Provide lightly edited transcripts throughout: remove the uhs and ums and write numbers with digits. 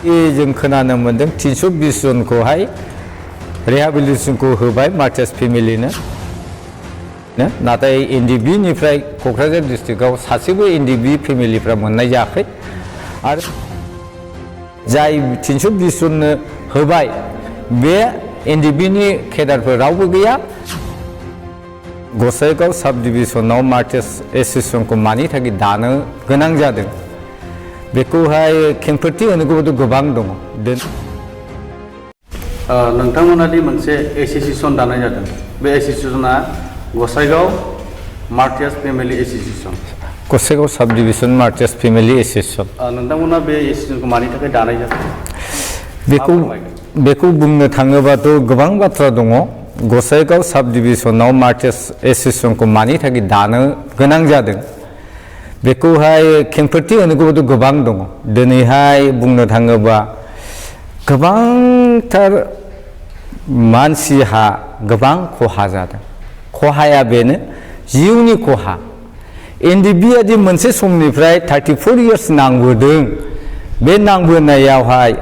जों खोनानो मोनदों 320 जनखौहाय रिहेबिलिटेसनखौ होबाय मार्टियास फेमिलिनो नाथाय एनडिबि निफ्राय क'क्राझार डिस्ट्रिक्टआव सासेबो एनडिबि फेमिलिफ्रा मोननाय जायाखै आरो जाय 320 जननो होबाय बे एनडिबि नि केडारफोर रावबो गैया गसाइगाव साब डिभिजनाव मार्टियास एसोसिएशनखौ मानि थाखाय दानो गोनां जादों बेखौहाय खेंफोरथि होनोगौबो गोबां दङ नोंथांमोना दि मोनसे एसोसिएशन दानाय जादों बे एसोसिएशना गसाइगाव मार्टियास फेमिलि एसोसिएशन गसाइगाव साब डिभिजन मार्टियास फेमिलि एसोसिएशन नोंथांमोना बे एसोसिएशनखौ मानि थाखाय दानाय जादों बेखौ बुंनो थाङोबाथ' गोबां बाथ्रा दङ गसाइगाव साब डिभिजनाव मार्टियास एसोसिएशनखौ मानि थाखाय दानो गोनां जादों बेखौहाय खेंफोरथि होनोगौबो गोबां दङ दिनैहाय बुंनो थाङोबा गोबांथार मानसिहा गोबां खहा जादों खहाया बेनो जिउनि खहा एनडिबिआ दि मोनसे समनिफ्राय 34 इयार्स नांबोदों बे नांबोनायावहाय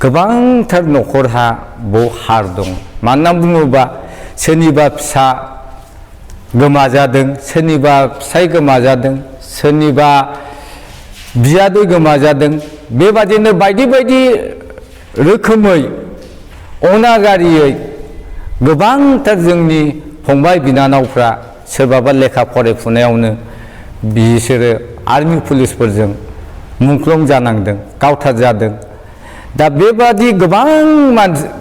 गोबांथार न'खरहा बाव हार दं मानोना बुङोबा सोरनिबा फिसा गोमाजादों सोरनिबा फिसाय गोमाजादों सोरनिबा बियादै गोमाजादों बेबादिनो बायदि बायदि रोखोमै अनागारियै गोबांथार जोंनि फंबाय बिनानावफ्रा सोरबाबा लेखा फरायफुनायावनो बिसोरो आर्मि पुलिसफोरजों मुंख्लं जानांदों गावथार जादों दा बेबादि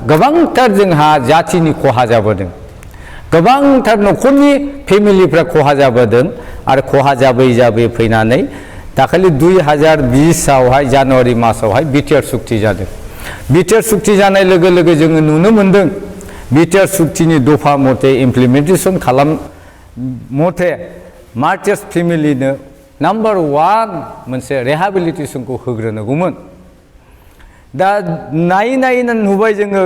गोबांथार जोंहा जाथिनि खहा जाबोदों गोबांथार न'खरनि फेमिलिफ्रा खहा जाबोदों आरो खहा जाबै फैनानै दाखालि 2020 आवहाय जानुवारि मासावहाय बिटिआर सुक्ति जादों बिटिआर सुक्ति जानाय लोगो लोगो जोङो नुनो मोनदों बिटिआर सुक्तिनि दफा मथे इमप्लिमेन्टेसन खालाम मथे मार्टियास फेमिलिनो नाम्बार 1 मोनसे रिहेबिलिटेसनखौ होग्रोनांगौमोन दा नायै नुबाय जोङो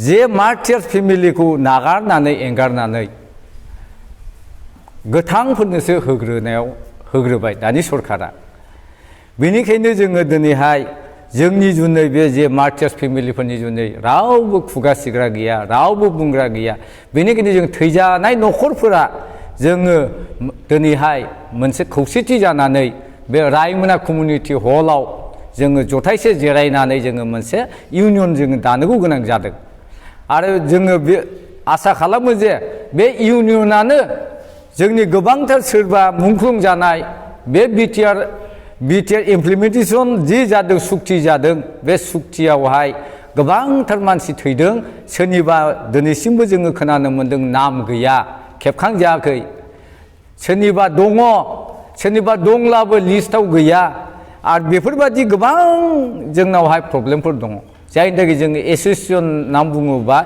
जे मार्टियास फेमिलिखौ नागारनानै एंगारनानै गोथांफोरनोसो होग्रोबाय दानि सरकारा बेनिखायनो जोङो दिनैहाय जोंनि जुनै बे जे मार्टियास फेमिलिफोरनि जुनै रावबो खुगा सिग्रा गैया रावबो बुंग्रा गैया बेनिखायनो जों थैजानाय न'खरफोरा जोङो दिनैहाय मोनसे खौसेथि जानानै बे रायमना कमिउनिटि हलाव जोङो जथायसे जिरायनानै जोङो मोनसे इउनियन जोङो दानोगौ गोनां जादों आरो जोङो बे आसा खालामो जे बे इउनियनानो जोंनि गोबांथार सोरबा मुंख्लं जानाय बे बिटिआर इमप्लिमेन्टेसन जि जादों सुक्ति जादों बे सुक्तियावहाय गोबांथार मानसि थैदों सोरनिबा दिनैसिमबो जोङो खोनानो मोन्दों नाम गैया खेबखांजायाखै सोरनिबा दङ सोरनिबा दंब्लाबो लिस्टआव गैया आरो बेफोरबादि गोबां जोंनावहाय प्रब्लेमफोर दङ जायनि थाखाय जोङो एसोसिएशन नाम बुङोबा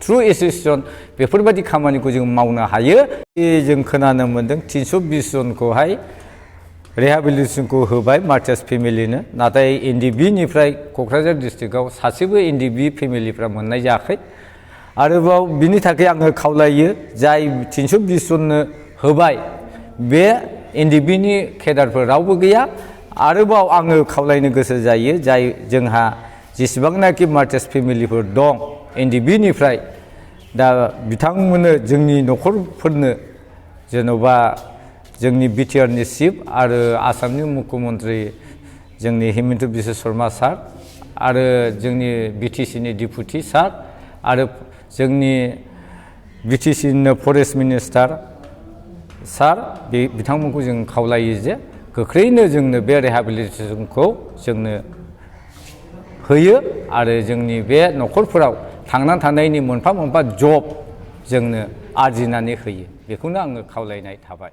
थ्रु एसोसिएशन बेफोरबादि खामानिखौ जों मावनो हायो जों खोनानो मोन्दों 320 जनखौहाय रिहेबिलिटेसनखौ होबाय मार्टियास फेमिलिनो नाथाय एनडिबि निफ्राय क'क्राझार डिस्ट्रिक्टआव सासेबो एनडिबि फेमिलिफ्रा मोननाय जायाखै आरोबाव बिनि थाखाय आङो खावलायो जाय 320 जननो होबाय बे एनडिबि नि केडारफोर रावबो गैया आरोबाव आङो खावलायनो गोसो जायो जाय जोंहा जेसेबांनाखि मार्टियास फेमिलिफोर दं एनडिबि निफ्राय दा बिथांमोननो जोंनि न'खरफोरनो जेन'बा जोंनि बिटिआर नि चिफ आरो आसामनि मुख्यमन्त्रि जोंनि हिमन्त बिश्व शर्मा सार आरो जोंनि बिटिसि नि डिपुटि सार आरो जोंनि बिटिसि नि फरेस्ट मिनिस्टार सार बिथांमोनखौ जों खावलायो जे गोख्रैनो जोंनो बे रिहेबिलिटेसनखौ जोंनो होयो आरो जोंनि बे न'खरफोराव थांनानै थानायनि मोनफा जब जोंनो आरजिनानै होयो बेखौनो आङो खावलायनाय थाबाय।